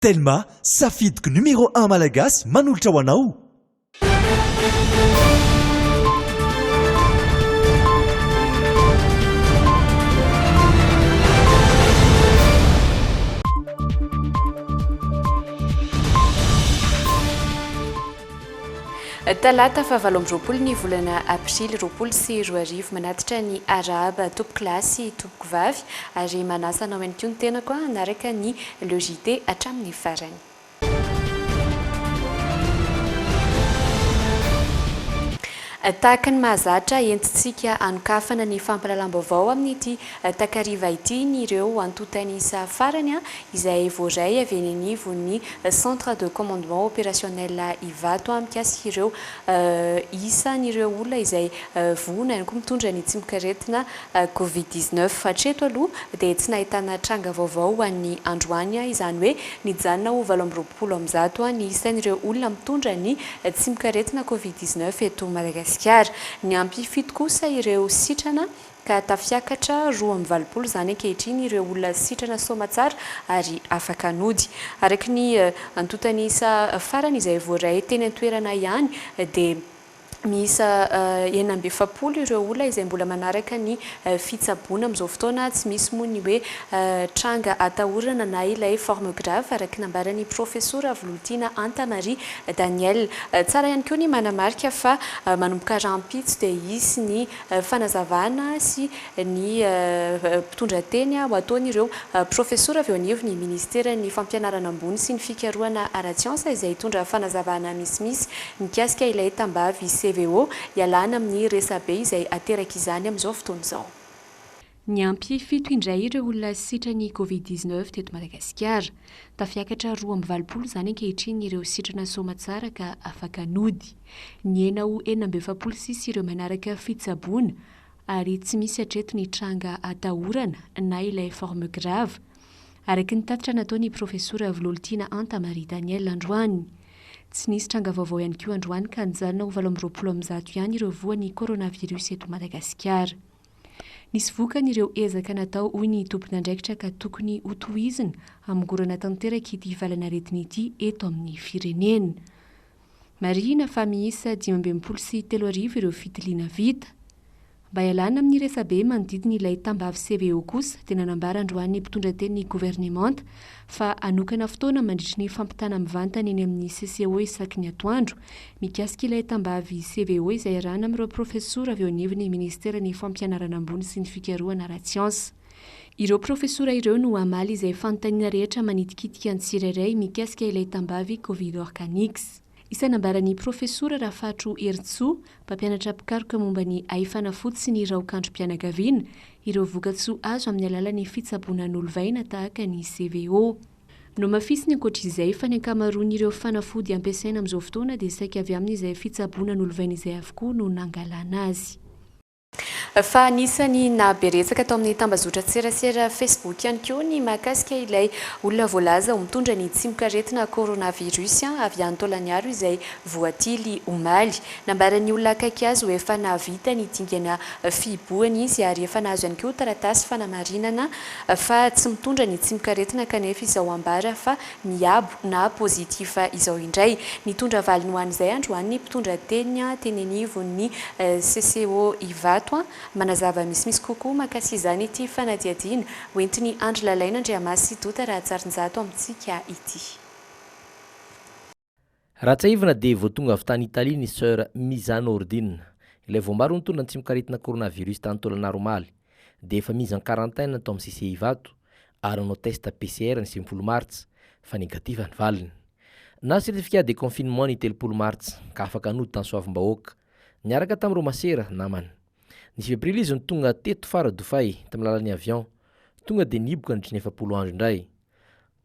Telma, safidiko numéro un malagasy manolotra ho anao. Talata faha 28 ny volana aprily 2020 manatitra ny arahaba tompokolahy sy tompokovavy ary manasa anao ihany koa ny tenako hanaraka ny Le JT hatramin'ny farany. Tahaka ny mahazatra, entintsika hanokafana ny fampahalalam-baovao amin'ity takariva ity ny ireo antontan'isa farany izay voaray avy eny anivon'ny Centre de Commandement Opérationnel Ivato mikasika ireo isan'ireo olona izay voa na ihany koa mitondra ny tsimokaretina Covid 19. Hatreto aloha dia tsy nahitana tranga vaovao ho an'ny androany, izany hoe nijanona ho 128 ny isan'ireo olona mitondra ny tsimokaretina Covid 19 eto Madagasikara. Niampy fito kosa ireo sitrana ka tafiakatra 82 izany ankehitriny ireo olona sitrana soamatsara ary afaka nody. Araka ny antontan'isa farany izay voaray teny an-toerana ihany dia Miisa 46 ireo olona izay mbola manaraka ny fitsaboana amin'izao fotoana. Tsy misy moa ny hoe tranga atahorana na ilay forme grave araka ny nambaran'ny Profesora Vololtiana Anta Marie Daniel. Tsara ihany koa ny manamarika fa manomboka rahampitso dia hisy ny fanazavana sy ny mpitondra teny ho ataon'ireo profesora avy eo anivon'ny minisiteran'ny fampianarana ambony sy ny fikarohana ara-tsiansa izay hitondra fanazavana misimisy mikasika ilay tambavy CVO hialana amin'ny resabe izay aterak'izany amin'izao fotoana izao. Niampy fito indray ireo olona sitran'ny Covid 19 teto Madagasikara. Tafiakatra 82 izany ankehitriny ireo sitrana soamatsara ka afaka nody. Nihena ho 46 sisa ireo manaraka fitsaboana ary tsy misy hatreto ny tranga atahorana na ilay forme grave, araka ny tatitra nataon'ny Profesora Vololtiana Anta Marie Daniel androany. Tsy nisy tranga vaovao ihany koa androany ka nijanona ho 128 ihany ireo voan'ny coronavirus eto Madagasikara. Nisy vokany ireo ezaka natao hoy ny tompon'andraikitra ka tokony hotohizina hamongorana tanteraka ity valan'aretina ity eto amin'ny firenena. Marihina fa miisa 3065 ireo fitiliana vita. Mba hialana amin'ny resabe manodidina ilay tambavy CVO kosa dia nanambara androany ny mpitondra tenin'ny governemanta fa hanokana fotoana mandritry ny fampitana mivantana eny amin'ny CCO isaky ny atoandro mikasika ilay tambavy CVO izay iarahana amin'ireo profesora avy eo anivon'ny ministeran'ny fampianarana ambony sy ny fikarohana ara-tsiansa. Ireo profesora ireo no hamaly izay fanontaniana rehetra manitikitika ny tsirairay mikasika ilay tambavy Covid Organics. Isan'ny nambaran'ny Profesora Rafatro Herintsoa, mpampianatra mpikaroka momba ny haifanafody sy ny raokandrom-pianakaviana, ireo vokatsoa azo amin'ny alalan'ny fitsaboana nolovaina tahaka ny CVO. Nohamafisiny ankoatra izay fa ny ankamaroan'ireo fanafody ampiasaina amin'izao fotoana dia saika avy amin'izay fitsaboana nolovaina izay avokoa no nangalana azy. Fa anisan'ny nahabe resaka tao amin'ny tambazotran-tserasera Facebook ihany koa ny mahakasika ilay olona voalaza ho mitondra ny tsimokaretina coronavirus avy any Taolagnaro izay voatily omaly. Nambaran'ny olona akaiky azy ho efa nahavita ny dingana fihibohana izy ary efa nahazo ihany koa taratasy fanamarinana fa tsy mitondra ny tsimokaretina kanefa izao ambara fa miabo na positif izao indray. Nitondra valiny ho an'izay androany ny mpitondra teny teny anivon'ny CCO Ivato. Manazava misimisy kokoa mahakasika izany ity fanadihadiana hoentin'i Andry Lalaina Andriamasy Dota Rahajarinjato amintsika ity. Raha tsiahivina dia vao tonga avy tany Italie ny Soeur Miza Nordine, ilay voambary ho nitondra ny tsimokaretina coronavirus tany Tôlanaro omaly, dia efa mise en quarantaine tao amin'ny CCI Ivato ary nanao test PCR ny 90 martsa fa negatif ny valiny. Nahazo certificat de confinement ny 30 martsa ka afaka nody tany Soavimbahoaka niaraka tamin'ireo masera namany. Ny 9 aprily izy no tonga teto Faradofay tamin'ny alalan'ny avion, tonga dia nihiboka nandritry ny 40 andro indray.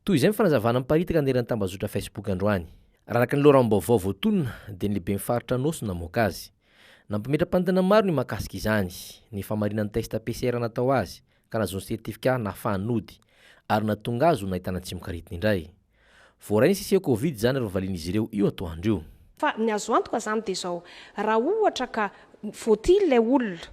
Toy izay ny fanazavana miparitaka naneran'ny tambazotra Facebook androany. Raha araka ny loharanom-baovao voatonona dia ny lehiben'ny faritra Anôsy no namoaka azy. Nampametra-panontaniana maro ny mahakasika izany, ny fahamarinan'ny test PCR natao azy ka nahazoany certificat nahafahany nody ary nahatonga azy ho nahitana tsimokaretina indray. Voaray ny CCO Covid izany ary hovalian'izy ireo io atoandro io. Fa ny azo antoka izany dia izao, raha ohatra ka voatily ilay olona.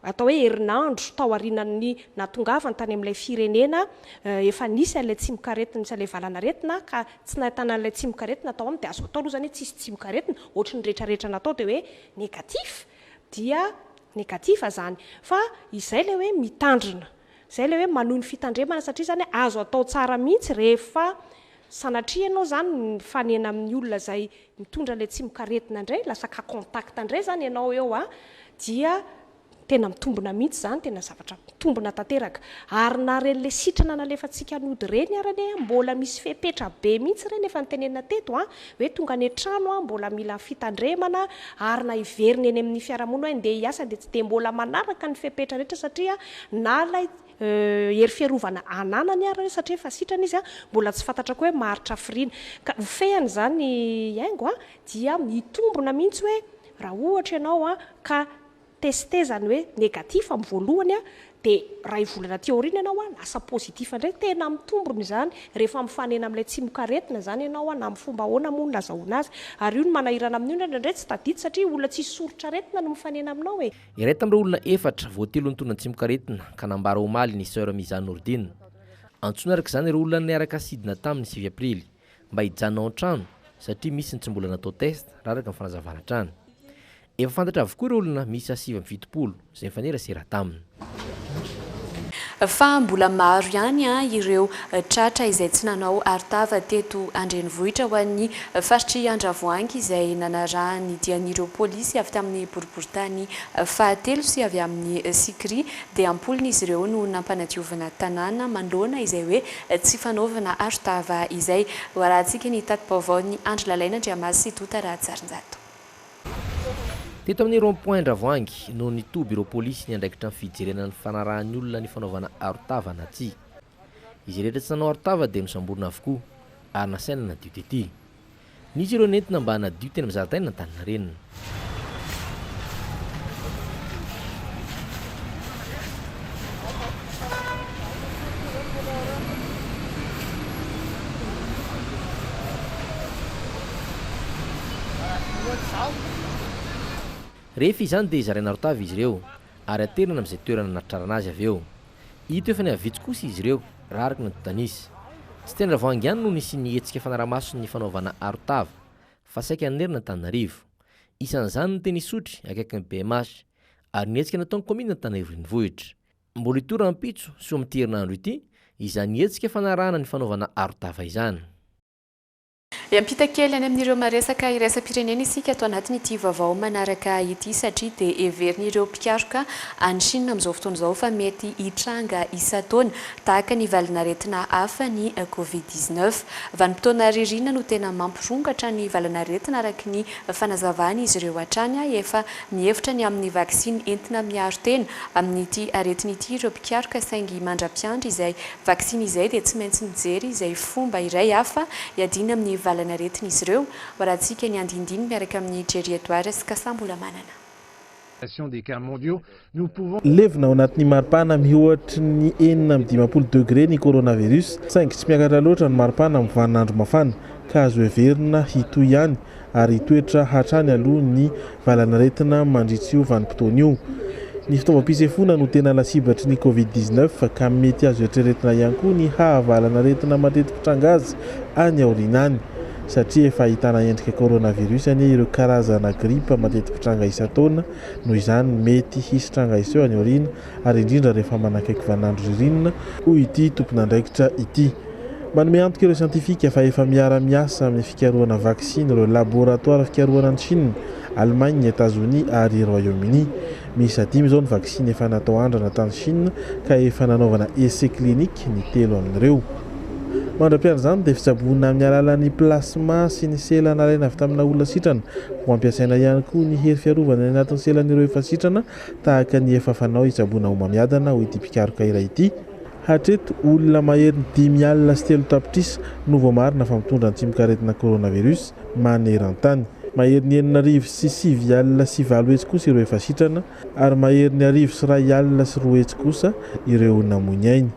atao hoe herinandro tao aorianan'ny nahatongavany tany amin'ilay firenena efa nisy an'ilay tsimokaretina, nisy an'ilay valanaretina ka tsy nahitana an'ilay tsimokaretina tao aminy dia azo atao aloha izany hoe tsisy tsimokaretina, ohatry ny rehetrarehetra natao dia hoe négatif dia négatif izany. Fa izay ilay hoe mitandrina, izay ilay hoe manohy ny fitandremana satria izany azo atao tsara mihitsy rehefa sanatria ianao izany mifanena amin'ny olona izay mitondra ilay tsimokaretina indray, lasa cas contact indray izany ianao eo an, dia tena mitombina mihitsy izany, tena zavatra mitombina tanteraka. Ary na ireny ilay sitrana nalefantsika nody ireny ary anie mbola misy fepetra be mihitsy ireny efa notenenina teto an, hoe tonga any an-trano an, mbola mila fitandremana, ary na hiverina eny amin'ny fiarahamonina hoe andeha hiasa dia tsy dia mbola manaraka ny fepetra rehetra satria na ilay hery fiarovana ananany ary satria efa sitrana izy mbola tsy fantatra koa hoe maharitra hafiriana. Ka ho fehiny izany haingo dia mitombina mihitsy hoe raha ohatra ianao ka tester-zany hoe négatif amin'ny voalohany dia iray volana aty aoriana ianao lasa positif indray, tena mitombina izany rehefa mifanena amin'ilay tsimokaretina izany ianao na amin'ny fomba ahoana moa no nazahoana azy. Ary io no manahirana amin'io indraindray tsy tadidy satria olona tsisy soritr'aretina no mifanena aminao e. Iray tamin'ireo olona efatra voatelo nitondra ny tsimokaretina ka nambara omaly ny Soeur Miza Nourdine. Antsoina araka izany ireo olona niaraka sidina taminy sivy aprily mba hijanona ao an-trano satria misy ny tsy mbola natao test raha araka ny fanazavana hatrany. Efa fantatra avokoa ireo olona miisa 79 izay nifanerasera taminy. Fa mbola maro ihany ireo tratra izay tsy nanao arotava teto an-drenivohitra ho an'ny faritr'i Andravoahangy izay nanarahan'ny dian'ireo polisy avy tamin'ny boriborintany fahatelo sy avy amin'ny Sikri dia am-polony izy ireo no nampanadiovina tanàna manoloana izay hoe tsy fanaovana arotava izay. Ho arahantsika ny tati-baovaon'i Andry Lalaina Andriamasy sy Tota Rahajarinjato. Teto amin'ny rond point Andravoahangy no nitoby ireo polisy niandraikitra ny fijerena ny fanarahan'ny olona ny fanaovana arotava na tsia. Izay rehetra tsy nanao arotava dia nosamborina avokoa ary nasaina nadio tety. Nisy ireo nentina mba hanadio teny amin'ny zaridaina Antaninarenina. Rehefa izany dia zaraina rotava izy ireo ary aterina any amin'izay toerana nahatrarana azy avy eo. Hita eo fa nihavitsy kosa izy ireo raha araka ny antontan'isa. Tsy teny Ravoahangy ihany no nisian'ny hetsika fanarahamaso ny fanaovana arotava fa saika nanerana Antananarivo. Isan'izany ny teny Isotry akaikin'ny BMH ary ny hetsika nataon'ny kaominina Antananarivo Renivohitra. Mbola hitohy rahampitso sy ho amin'ity herinandro ity izany hetsika fanarahana ny fanaovana arotava izany. Hiampita kely any amin'ireo maresaka iraisam-pirenena isika ato anatin'ity vaovao manaraka ity satria dia heverin'ireo mpikaroka any Chine amin'izao fotoana izao fa mety hitranga isan-taona tahaka ny valin'aretina hafa ny Covid 19. Vanim-potoana ririnina no tena mampirongatra ny valan'aretina araka ny fanazavan'izy ireo hatrany. Efa mihevitra ny amin'ny vaksiny entina miaro tena amin'ity aretina ity ireo mpikaroka saingy mandra-piandry izay Vaksiny izay dia tsy maintsy mijery izay fomba iray hafa hiadiana amin'ny valan'aretina izy ireo. Hoarahantsika ny andinindiny miaraka amin'i Jerry Edouard sy Kasa Mbolamanana. Levona ao anatin'ny maripana mihoatry ny 56 degré ny coronavirus, saingy tsy miakatra loatra ny maripana amin'ny vaninandro mafana, ka azo heverina hitohy ihany ary hitoetra hatrany aloha ny valanaretina mandritra io vanim-potoana io. Ny fitaovam-pisefoana no tena lasibatry ny Covid 19 ka mety azo eritreretina ihany koa ny haha valanaretina mateti-pitranga azy any aoriana any. Satria efa ahitana endrika coronavirus anie ireo karazana gripa mateti-pitranga isan-taona, noho izany mety hisy tranga hiseho any aoriana ary indrindra rehefa manakaiky vaninandro ririnina, hoy ity tompon'andraikitra ity. Manome antoka ireo siantifika fa efa miara-miasa amin'ny fikarohana vaksiny ireo laboratoara fikarohana any Chine, Allemagne, Etazonia ary Royaume-Uni. Miisa dimy izao ny vaksiny efa natao andrana tany Chine ka efa nanaovana essai clinique ny telo amin'ireo. Mandra-piandry izany dia fitsaboana amin'ny alalan'ny plasma sy ny sela nalaina avy tamina olona sitrana. Ho ampiasaina ihany koa ny hery fiarovana any anatin'ny selan'ireo efa sitrana tahaka ny efa fanao hitsaboana homamiadana, hoy ity mpikaroka iray ity. Hatreto, olona maherin'ny 3 500 no voamarina fa mitondra ny tsimokaretina coronavirus maneran-tany. Maherin'ny 809 800 kosa ireo efa sitrana ary maherin'ny 1200 kosa ireo namoy ny ainy.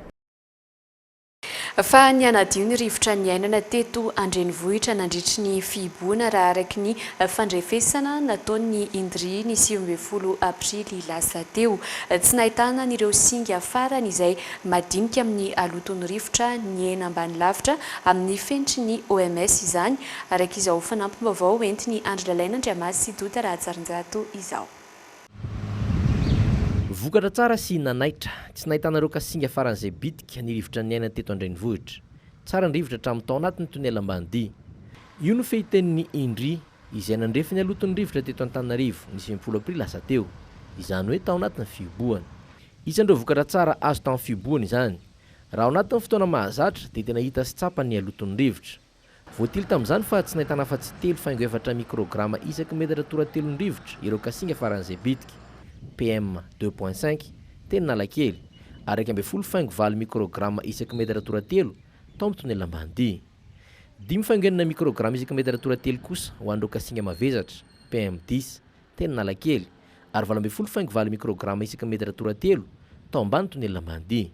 Fa nihanadio ny rivotra niainana teto an-drenivohitra nandritry ny fihibohana raha araka ny fandrefesana nataon'ny INDRI ny 19 aprily lasa teo. Tsy nahitana an'ireo singa farany izay madinika amin'ny haloton'ny rivotra nihena ambany lavitra amin'ny fenitry ny OMS izany, araka izao fanampim-baovao entin'i Andry Lalaina Andriamasy sy Dota Rahajarinjato izao. Vokatra tsara sy nanaitra. Tsy nahitana ireo kasinga faran'izay bitika ny rivotra niainana teto an-drenivohitra. Tsara ny rivotra hatramin'ny tao anatin'ny tonela Ambanidia. Io no fehitenin'i Indri, izay nandrefy ny haloton'ny rivotra teto Antananarivo, ny 90 aprily lasa teo. Izany hoe tao anatin'ny fihibohana. Isan'ireo vokatra tsara azo tamin'ny fihibohana izany. Raha ao anatin'ny fotoana mahazatra dia tena hita sy tsapa ny haloton'ny rivotra. Voatily tamin'izany fa tsy nahitana afa-tsy telo faingo efatra mikrograma isaky ny metatra toratelon'ny rivotra ireo kasinga faran'izay bitika, PM deux point cinq, teny Analakely, ary 11 faingo valo mikrograma isaky ny metatra toratelo tao amin'ny tonelina Ambanidia. Dimy faingo enina mikrograma isaky ny metatra toratelo kosa ho an'ireo kasinga mavesatra, PM dix, teny Analakely, ary 18 faingo valo mikrograma isaky ny metatra toratelo tao ambany tonelina Ambanidia.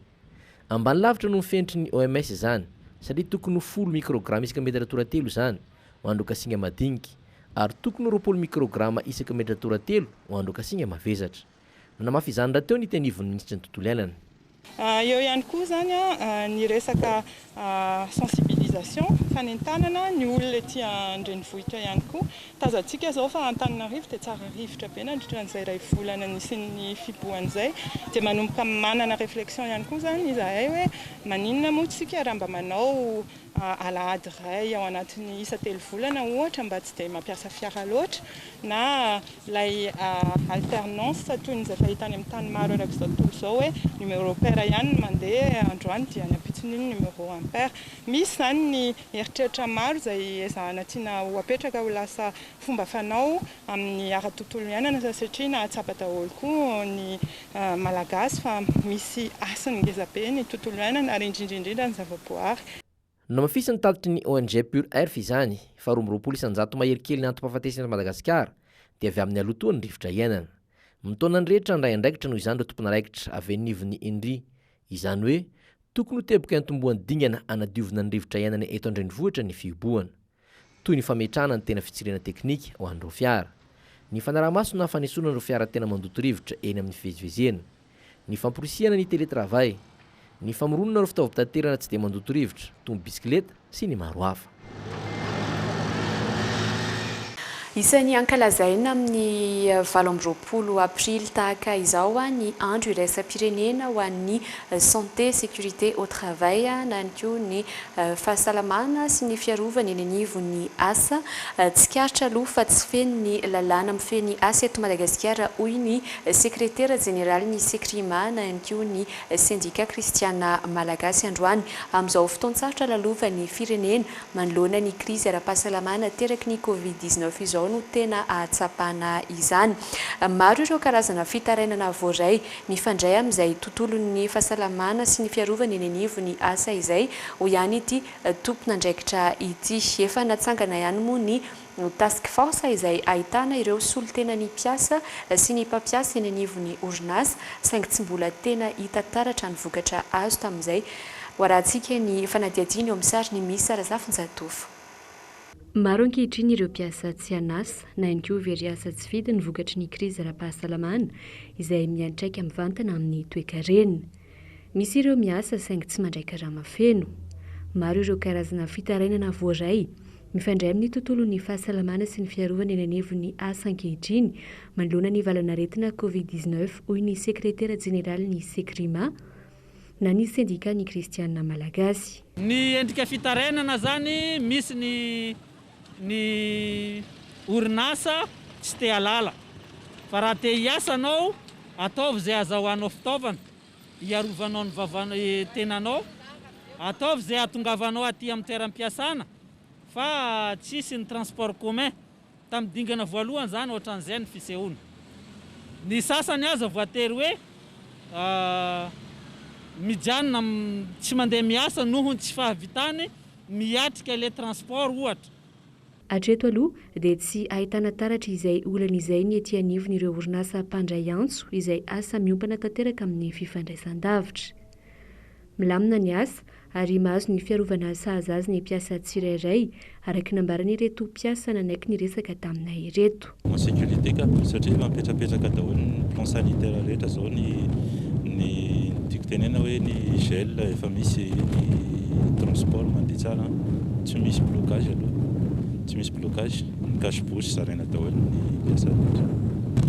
Ambany lavitra noho ny fenitry ny OMS izany, satria tokony ho 10 mikrograma isaka metatra toratelo izany ho an'ireo kasinga madinika, ary tokony ho 20 mikrograma isaka metatra toratelo ho an'ireo kasinga mavesatra. Nanamafy izany rahateo ny teny anivon'ny minisitry ny Tontolo iainana. Eo ihany koa izany ny resaka sensibilisation, fanentanana ny olona ety an-drenivohitra ihany koa. Tazantsika izao fa Antananarivo dia tsara rivotra be nandritra an'izay iray volana nisian'ny fihibohana izay. Dia manomboka manana réflexion ihany koa izany izahay hoe maninona moa tsika raha mba manao alahady iray ao anatin'ny isa-telo volana ohatra mba tsy dia mampiasa fiara loatra na ilay alternance toy ny izay fahita any amin'ny tany maro erak'izao tontolo izao hoe numéro pair ihany no mandeha androany dia ny ampitson'iny numéro impair. Misy izany ny eritreritra maro izay ezahana tiana ho apetraka ho lasa fomba fanao amin'ny ara-tontolo iainana satria nahatsapa daholo koa ny Malagasy fa misy hasiny ngezabe ny tontolo iainana ary indrindra indrindra ny zavaboary. Nohamafisin'ny tatitry ny ONG Pure Earth izany fa 22% mahery kely ny antom-pahafatesana eto Madagasikara dia avy amin'ny halotoan'ny rivotra iainana. Mitaona ny rehetra handray andraikitra noho izany ireo tompon'andraikitra avy eny anivon'ny INRI. Izany hoe tokony ho teboka hiantombohan'ny dingana hanadiovana ny rivotra iainana eto an-drenivohitra ny fihibohana. Toy ny fametrahana ny tena fitsirihana teknika ho an'ireo fiara. Ny fanaraha-maso na fanesorana ireo fiara tena mandoto rivotra eny amin'ny fivezivezena. Ny famporisihana ny télétravail. Ny famoronana ireo fitaovam-pitaterana tsy dia mandoto rivotra, toy ny bisikileta sy ny maro hafa. Isan'ny ankalazaina amin'ny 28 aprily tahaka izao ny andro iraisam-pirenena ho an'ny santé sécurité au travail na ihany koa ny fahasalamana sy ny fiarovana eny anivon'ny asa. Tsikaritra aloha fa tsy feno ny lalàna mifehy ny asa eto Madagasikara hoy ny sekretera jeneralin'ny Sekrima na ihany koa ny sendika kristiana malagasy androany. Amin'izao fotoan-tsarotra lalovan'ny firenena manoloana ny krizy ara-pahasalamana ateraky ny Covid 19 izao no tena ahatsapana izany. Maro ireo karazana fitarainana voaray mifandray amin'izay tontolon'ny fahasalamana sy ny fiarovana eny anivon'ny asa izay, hoy ihany ity tompon'andraikitra ity. Efa natsangana ihany moa ny Task force izay ahitana ireo solontenan'ny mpiasa sy ny mpampiasa eny anivon'ny orinasa, saingy tsy mbola tena hita taratra ny vokatra azo tamin'izay. Hoarahantsika ny fanadihadiana eo amin'ny sarin'i Misa Razafinjatovo. Maro ankehitriny ireo mpiasa tsy an'asa na ihany koa very asa tsy fidiny vokatry ny krizy ara-pahasalamana izay miantraika mivantana amin'ny toekarena. Misy ireo miasa saingy tsy mandray karama feno. Maro ireo karazana fitarainana voaray mifandray amin'ny tontolon'ny fahasalamana sy ny fiarovana eny anivon'ny asa ankehitriny manoloana ny valanaretina Covid 19 hoy ny sekretera jeneralin'ny Sekrima na ny sendikan'ny kristiana malagasy. Ny endrika fitarainana zany misy ny ny orinasa tsy te halala fa raha te hiasa anao ataovy izay azahoanao fitaovana hiarovanao ny vavan tenanao, ataovy izay hahatongavanao aty amin'ny toeram-piasana fa tsisy ny transport commun. Tamin'ny dingana voalohany izany ohatran'izay ny fisehoany. Ny sasany aza voatery hoe mijanona tsy mandeha miasa noho ny tsy fahavitany miatrika ilay transport ohatra. Hatreto aloha dia tsy ahitana taratra izay olana izay ny ety anivon'ireo orinasa mpandray antso izay asa miompana tanteraka amin'ny fifandraisan-davitra. Milamina ny asa. ary mahazo ny fiarovana sahaza azy ny mpiasa tsirairay, araka ny nambaran'ireto mpiasa nanaiky niresaka taminay ireto. En sécurité ka, satria efa mipetrapetraka daholo ny plan sanitaire rehetra zao, ny tiako tenena hoe ny gel efa misy, ny transport mandeha tsara, tsy misy blocage aloha, tsy misy blocage, ny cache bouche zaraina daholo ny mpiasa rehetra.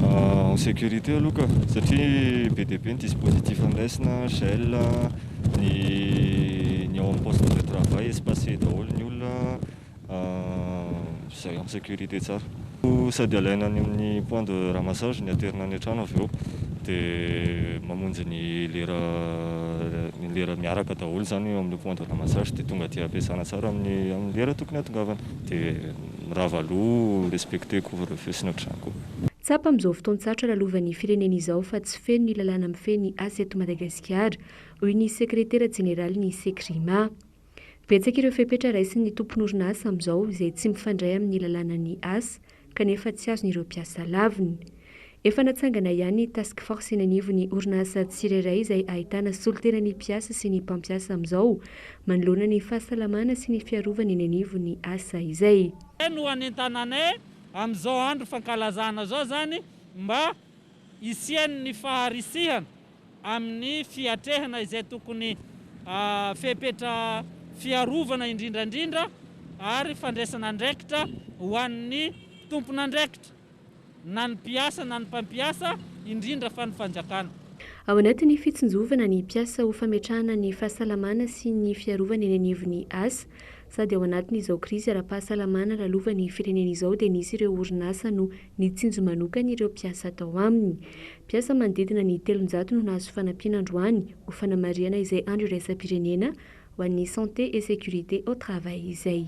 En sécurité aloha ka, satria be dia be ny dispositif andraisina, gel, ny ao amin'ny poste de travail espacé daholo ny olona, izay en sécurité tsara. Sady alaina any amin'ny point de ramassage ny aterina any an-trano avy eo, dia mamonjy ny lera miaraka daholo zany eo amin'ny point de ramassage, dia tonga aty ampiasana tsara amin'ny lera tokony hahatongavana, dia mirava aloha, respecter couvre-feu sy ny ohatr'izany koa. Tsapa amin'izao fotoan-tsarotra lalovan'ny firenena izao fa tsy feno ny lalàna mifehy ny asa eto Madagasikara, hoy ny sekretera jeneraly ny Sekrima. Betsaka ireo fepetra raisin'ny tompon'orinasa amin'izao izay tsy mifandray amin'ny lalàna ny asa kanefa tsy azon'ireo mpiasa laviny. Efa natsangana ihany task force eny anivon'ny orinasa tsirairay izay ahitana solontenan'ny mpiasa sy ny mpampiasa amin'izao manoloana ny fahasalamana sy ny fiarovana eny anivon'ny asa izay. No anentananay amin'izao andro fankalazana zao zany mba hisian'ny faharisihana amin'ny fiatrehana izay tokony fepetra fiarovana indrindrandrindra ary fandraisana andraikitra ho an'ny tompon'andraikitra, na ny mpiasa na ny mpampiasa, indrindra fa ny fanjakana. Ao anatin'ny fitsinjovana ny mpiasa ho fametrahana ny fahasalamana sy ny fiarovana eny anivon'ny asa, sady ao anatin'izao krizy ara-pahasalamana lalovan'ny firenena izao, dia nisy ireo orinasa no nitsinjo manokana ireo mpiasa tao aminy. Mpiasa manodidina ny 300 no nahazo fanampiana androany ho fanamarihana izay andro iraisam-pirenena ho an'ny santé et sécurité au travail izay.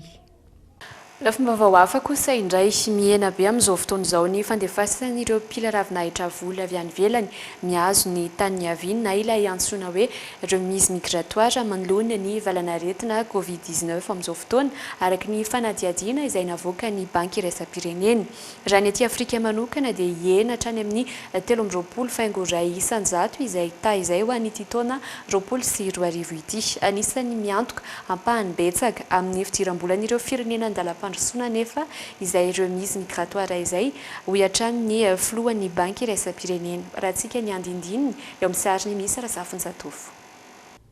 Lafim-baovao hafa kosa indray, mihena be amin'izao fotoana izao ny fandefasan'ireo mpila ravinahitra vola avy any ivelany mihazo ny tany niaviany, na ilay antsoina hoe remise migratoire, manoloana ny valanaretina Covid-19 amin'izao fotoana, araka ny fanadihadiana izay navoaka ny banky iraisam-pirenena. Raha ny aty Afrika manokana dia hihena hatrany amin'ny 23,1% izay ta izay ho an'ity taona 2020 ity. Anisan'ny miantoka ampahany betsaka amin'ny fidiram-bolan'ireo firenena an-dalam-pandrosoana nefa izay remise migratoire izay, hoy hatrany ny filohan'ny banky iraisam-pirenena. Raha tsika ny andindininy eo amin'ny sariny misy Razafinjatovo.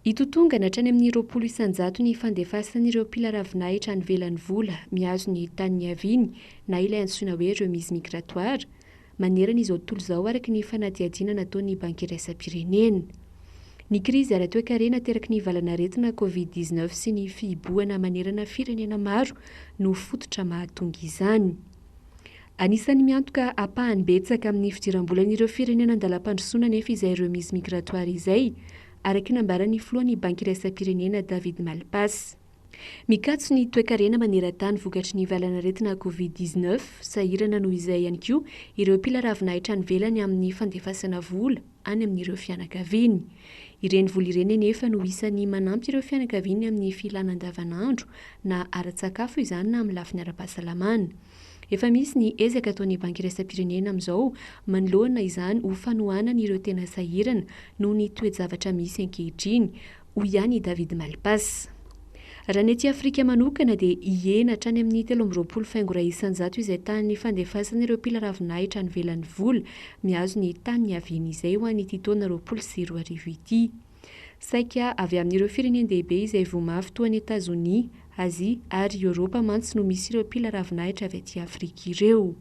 Hitotongana hatrany amin'ny 20% ny fandefasan'ireo mpila ravinahitra any ivelany vola mihazo ny tany niaviany, na ilay antsoina hoe remise migratoire, manerana izao tontolo izao, araka ny fanadihadiana nataon'ny banky iraisam-pirenena. Ny krizy ara-toekarena ateraky ny valanaretina Covid-19 sy ny fihibohana manerana firenena maro no fototra mahatonga izany. Anisan'ny miantoka ampahany betsaka amin'ny fidiram-bolan'ireo firenena an-dalam-pandrosoana nefa izay remise migratoire izay, araka ny nambaran'ny filohan'ny banky iraisam-pirenena David Malpass. Mikatso ny toekarena maneran-tany vokatry ny valanaretina Covid-19. Sahirana noho izay ihany koa ireo mpila ravinahitra any ivelany amin'ny fandefasana vola any amin'ireo fianakaviany. Ireny vola ireny anefa no isan'ny manampy ireo fianakaviany amin'ny filana andavanandro, na ara-tsakafo izany na amin'ny lafiny ara-pahasalamana. Efa misy ny ezaka ataon'ny banky iraisam-pirenena amin'izao manoloana izany ho fanohanana ireo tena sahirana noho ny toe-javatra misy ankehitriny, hoy ihany i David Malpass. Raha ny aty Afrika manokana dia hihena hatrany amin'ny 23,1% izay tahan'ny fandefasana ireo mpila ravinahitra any ivelany vola mihazo ny tany niaviany izay ho an'ity taona 2020 ity. Saika avy amin'ireo firenen-dehibe izay voa mafy toa an'i Etazonia, Azia ary Eoropa mantsy no misy ireo mpila ravinahitra avy aty Afrika ireo.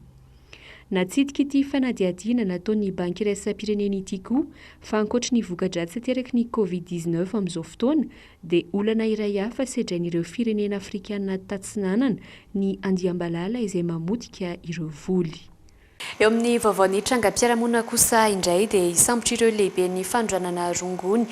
Natsidika ity fanadihadiana nataon'ny banky iraisam-pirenena ity koa fa ankoatry ny voka-dratsy ateraky ny Covid-19 amin'izao fotoana dia olana iray hafa sedrain'ireo firenena afrikanina tatsinanana ny andiam-balala izay mamotika ireo voly. Eo amin'ny vaovao ny trangam-piarahamonina kosa indray dia hisambotra ireo lehiben'ny fanondranana rongony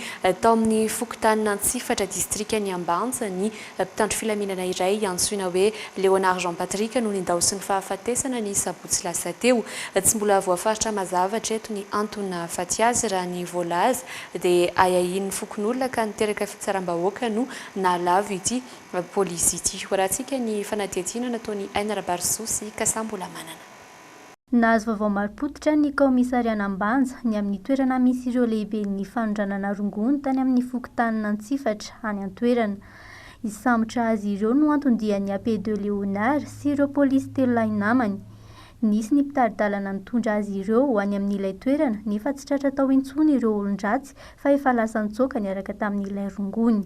tao amin'ny fokontany Antsifatra, distrikan'i Ambanja, ny mpitandro filaminana iray antsoina hoe Léonard Jean Patrick no nindaosin'ny fahafatesana ny sabotsy lasa teo. Tsy mbola voafaritra mazava hatreto ny antony nahafaty azy. Raha ny voalaza dia ahiahian'ny fokonolona ka niteraka fitsaram-bahoaka no nahalavo ity polisy ity. Hoarahantsika ny fanadihadiana nataon'i Aina Rabarisoa sy Kasambola Manana. Nahazo vaovao marim-pototra ny kaomisarian'Ambanja ny amin'ny toerana misy ireo lehiben'ny fanondranana rongony tany amin'ny fokontanin'Antsifatra any an-toerana. Hisambotra azy ireo no anton-dian'ny AP de Léonard sy ireo polisy telolahy namany. Nisy ny mpitari-dalana nitondra azy ireo ho any amin'ilay toerana nefa tsy tratra tao intsony ireo olon-dratsy fa efa lasa nitsoaka niaraka tamin'ilay rongony.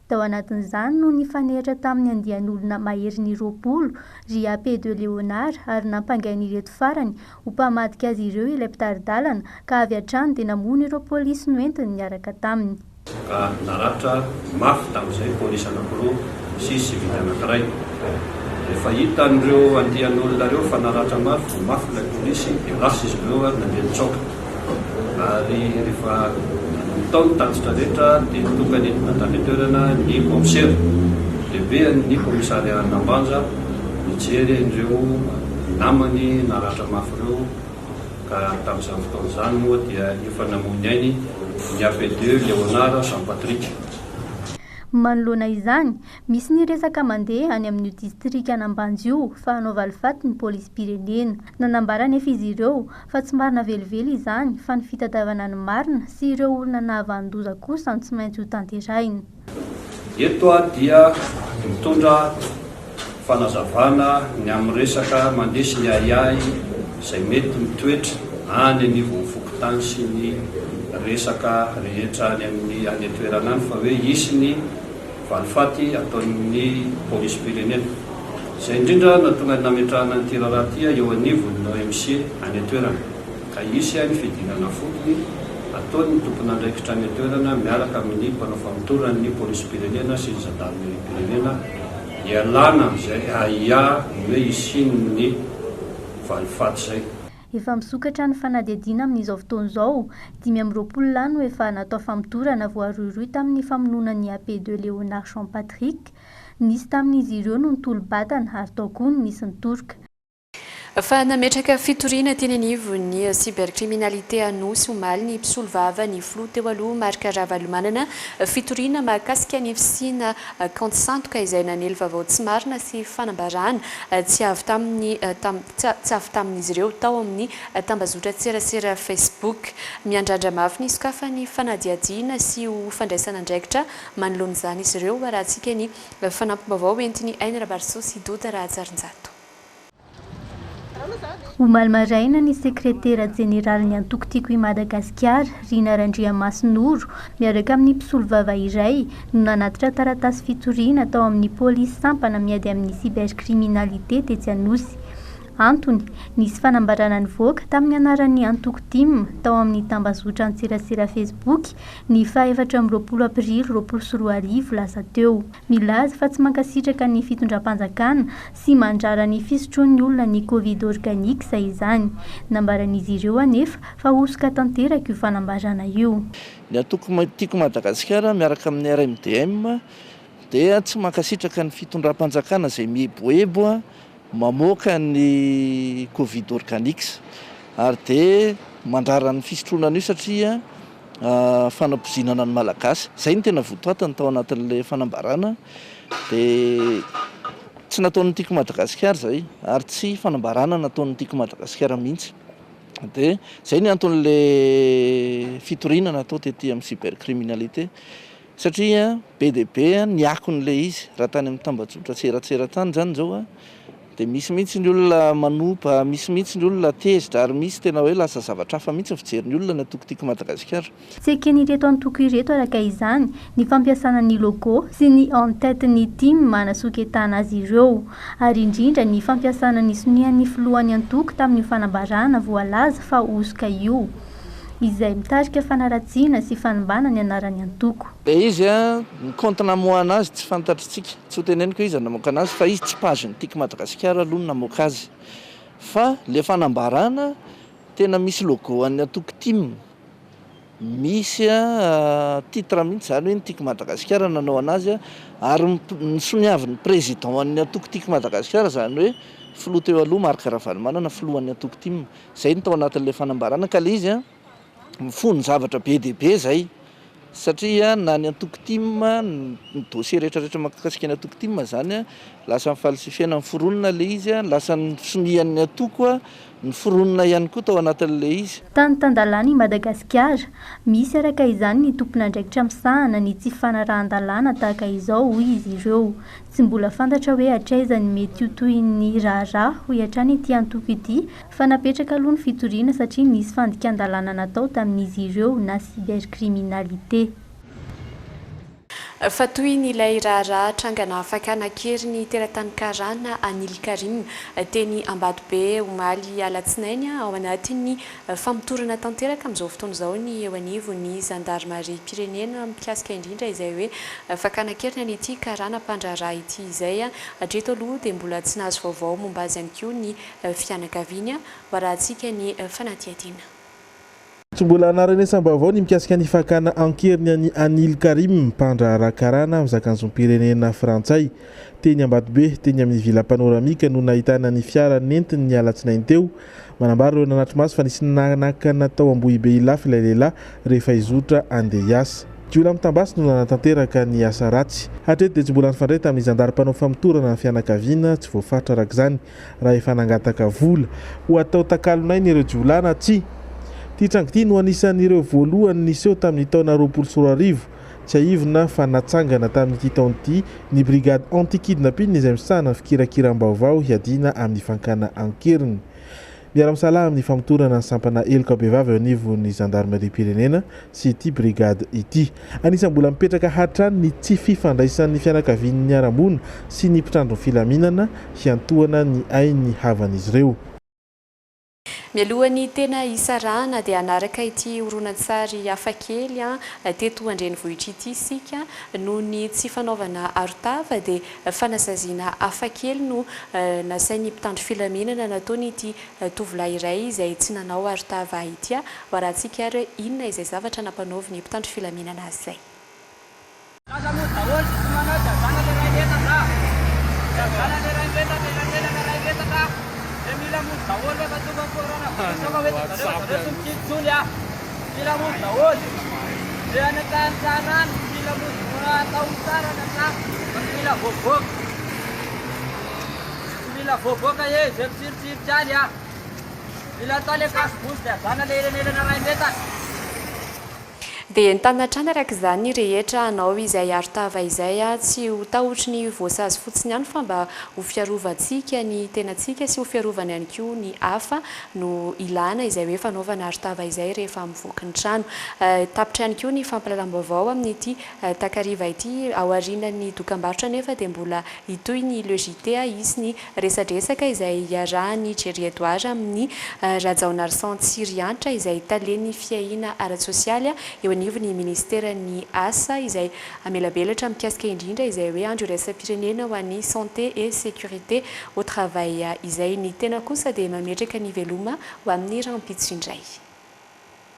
Tao anatin'izany no nifanehatra tamin'ny andian'olona maherin'ny 20 ry AP de Léonard ary nampangain'ireto farany ho mpamadika azy ireo ilay mpitari-dalana ka avy hatrany dia namono ireo polisy noentiny niaraka taminy. Ka naratra mafy tamin'izay polisy anankiroa sy sivily anankiray. Rehefa hitan'ireo andian'olona ireo fa naratra mafy, voa mafy ilay polisy dia lasa izy ireo ary nandeha nitsoaka. Ary rehefa natao ny tatitra rehetra dia tonga nentina tany an-toerana ny kaomisera lehibean'ny kaomisarian'Ambanja nijery an'ireo namany naratra mafy ireo ka tamin'izany fotoana izany moa dia efa namoy ny ainy ny AP deux Léonard Jean Patrick. Manoloana izany, misy ny resaka mandeha any amin'io distrikan'Ambanja io fa hanao valifaty ny polisim-pirenena. Nanambara anefa izy ireo fa tsy marina velively izany fa ny fitadiavana ny marina sy ireo olona nahavanon-doza kosa no tsy maintsy hotanterahina. Eto aho dia mitondra fanazavana ny amin'ny resaka mandeha sy ny ahiahy izay mety mitoetra any anivon'ny fokontany sy ny resaka rehetra any amin'ny any an-toerana any fa hoe hisy ny Valifaty ataon'ny polisim-pirenena. Izay indrindra nahatonga ny nametrahana an'ity raharaha ity eo anivon'ny OMC any an-toerana, ka hisy ny fidinana fotony ataon'ny tompon'andraikitra any an-toerana miaraka amin'ny mpanao famotoran'ny polisim-pirenena sy ny zandarimeriam-pirenena hialana amin'izay ahiahy ny hoe hisian'ny valifaty izay. Efa misokatra ny fanadihadiana amin'izao fotoana izao. 25 lahy no efa natao famotorana voarohirohy tamin'ny famonoana ny AP de Léonard Jean Patrick. Nisy tamin'izy ireo no nitolo-batana ary tao koa ny nisy nitoroka. Fa nametraka fitoriana teny anivon'ny cybercriminalité Anosy omaly ny mpisolovava ny filoha teo aloha Marc Ravalomanana. Fitoriana mahakasika ny fisiana kaonty sandoka izay nanely vaovao tsy marina sy fanambarana tsy avy tamin'ny tsy avy tamin'izy ireo tao amin'ny tambazotran-tserasera Facebook. Miandrandra mafy ny hisokafan'ny fanadihadiana sy ho fandraisana andraikitra manoloana izany izy ireo. Arahantsika ny fanampim-baovao entin'i Aina Rabarisoa sy Doda Rahajarinjato. Omaly maraina ny sekretera jeneralin'ny antoko Tiako i Madagasikara, Rina Randriamasinoro, miaraka amin'ny mpisolovava iray no nanatitra taratasy fitoriana tao amin'ny polisy sampana miady amin'ny cybercriminalité tetsy Anosy. Antony, nisy fanambarana nivoaka tamin'ny anaran'ny antoko tim tao amin'ny tambazotran-tserasera Facebook ny faha 24 aprily 2020 lasa teo. Milaza fa tsy mankasitraka ny fitondram-panjakana sy mandrara ny fisotroan'ny olona ny Covid Organics izany. Nambaran'izy ireo anefa fa hosoka tanteraka io fanambarana io. Ny antoko Tiako Madagasikara miaraka amin'ny RMDM dia tsy mankasitraka ny fitondram-panjakana izay mieboebo mamoaka ny Covid Organics ary dia mandrara ny fisotroana an'io satria fanapoizinana ny Malagasy. Izay no tena votoatiny tao anatin'ilay fanambarana dia tsy nataon'ny Tiako Madagasikara izay ary tsy fanambarana nataon'ny Tiako Madagasikara mihitsy. Dia izay ny anton'ilay fitoriana natao tety amin'ny cybercriminalité satria be dia be ny akon'ilay izy. Raha tany amin'ny tambajotran-tseratsera tany izany izao dia misy mihitsy ny olona manompa, misy mihitsy ny olona tezitra ary misy tena hoe lasa zavatra hafa mihitsy ny fijerin'ny olona ny antoko Tiako Madagasikara. Tsy eken'ireto antoko ireto araka izany ny fampiasana ny logo sy ny en-tête-n'ny tim hanasoketana azy ireo, ary indrindra ny fampiasana ny sonian'ny filohan'ny antoko tamin'io fanambarana voalaza fa hosoka io, izay mitarika fanaratsiana sy fanimbana ny anaran'ny antoko. Ilay izy an, ny compte namoahana azy tsy fantatr'tsika, tsy ho teneniko hoe iza namoaka anazy fa izy tsy page-n'ny Tiako Madagasikara aloha no namoaka azy, fa ilay fanambarana tena misy logo an'ny antoko tim. Misy titre mihitsy izany hoe ny Tiako Madagasikara nanao anazy ary ny soniavin'ny président an'ny antoko Tiako Madagasikara izany hoe filoha teo aloha Marc Ravalomanana filohan'ny antoko tim. Izay no tao anatin'ilay fanambarana ka ilay izy mifono zavatra be dia be izay satria na ny antoko tim, ny dossier rehetra rehetra mahakasika ny antoko tim izany lasa ni-falsifier-na, niforonina ilay izy, lasa nisonian'ny antoko. Noforonina ihany koa tao anatin'ilay izy. Tany tan-dalàna i Madagasikara. Misy araka izany ny tompon'andraikitra misahana ny tsy fanarahan-dalàna tahaka izao, hoy izy ireo. Tsy mbola fantatra hoe hatraiza ny mety ho tohin'ny raharaha, hoy hatrany ity antoko ity, fa napetraka aloha ny fitoriana satria nisy fandikan-dalàna natao tamin'izy ireo na cybercriminalité. Fa tohin'ilay raharaha trangana fakana an-keriny teratany karana Anil Karim teny Ambatobe omaly alatsinainy ao anatin'ny famotorana tanteraka amin'izao fotoana izao ny eo anivon'ny zandarimariam-pirenena mikasika indrindra izay hoe fakana an-keriny an'ity karana mpandraharaha ity izay. Hatreto aloha dia mbola tsy nahazo vaovao momba azy ihany koa ny fianakaviany. Ho arahantsika ny fanadihadiana. Tsy mbola naharenesam-baovao ny mikasika ny fakana an-keriny an'i Anil Karim, mpandraharaha karana mizaka ny zom-pirenena frantsay. Teny Ambatobe, teny amin'ny Villa Panoramique no nahitana ny fiara nentiny ny alatsinainy teo. Manambara ireo nanatri-maso fa nisy nanakana tao Ambohibe Ilafy ilay lehilahy rehefa hizotra handeha hiasa. Jiolahy mitam-basy no nanatanteraka ny asa ratsy. Hatreto dia tsy mbola nifandray tamin'ny zandary mpanao famotorana ny fianakaviana, tsy voafaritra araka izany. raha efa nangataka vola ho atao takalon'aina ireo jiolahy na tsia. Ity tranga ity no anisan'ireo voalohany niseho tamin'ny taona 2020. Tsiahivina fa natsangana tamin'ity taona ity ny brigade anti-kidnapping izay misahana ny fikirakiram-baovao hiadiana amin'ny fankana an-keriny. Miara-misalahy amin'ny famotorana ny sampana heloka bevava eo anivon'ny zandarimariam-pirenena sy ity brigade ity. Anisan'ny mbola mipetraka hatrany ny tsy fifandraisan'ny fianakavian'ny niharam-boina sy ny mpitandro ny filaminana hiantohana ny ain'ny havan'izy ireo. Mialohan'ny tena hisarahana dia hanaraka ity horonantsary hafakely teto an-drenivohitra ity isika. Noho ny tsy fanaovana arotava dia fanasaziana hafakely no nasain'ny mpitandro filaminana nataon'ity tovolahy iray izay tsy nanao arotava ity. Ho arahantsika ary hoe inona izay zavatra nampanaovin'ny mpitandro filaminana azy izay. Lasa mody daholo tsy manao dia zanaka iray metatra dia zanaka iray metatra elanelana iray metatra dia mila mody daholo rehefa tonga ny corona virus fa hoe zareo fa zareo tsy mikiky tsony ah mila mody daholo dia any an-tany any mila mody atao tsara ny an-tsaha fa tsy mila voaboaka tsy mila voaboaka eh zay mitsiritsiritra any ah mila atao le cache bouche dia zanaka elanelana iray metatra. Dia entanina hatrany araka izany ny rehetra hanao izay arotava izay, tsy ho tahotry ny voasazy fotsiny ihany fa mba ho fiarovantsika ny tenantsika sy ho fiarovana ihany koa ny hafa no ilana izay hoe fanaovana arotava izay rehefa mivoaka ny trano. Tapitra ihany koa ny fampahalalam-baovao amin'ity takariva ity. Aorianan'ny dokambarotra anefa dia mbola hitohy ny Le JT, hisy ny Resadresaka izay iarahan'i Jerry Edouard amin'ny Rajaonarison Tsiriantra izay talen'ny fiahiana ara-tsosialy eo anivon'ny minisiteran'ny Asa izay hamelabelatra mikasika indrindra izay hoe andro iraisam-pirenena ho an'ny santé et sécurité au travail izay. Ny tena kosa dia mametraka ny veloma ho amin'ny rahampitso indray.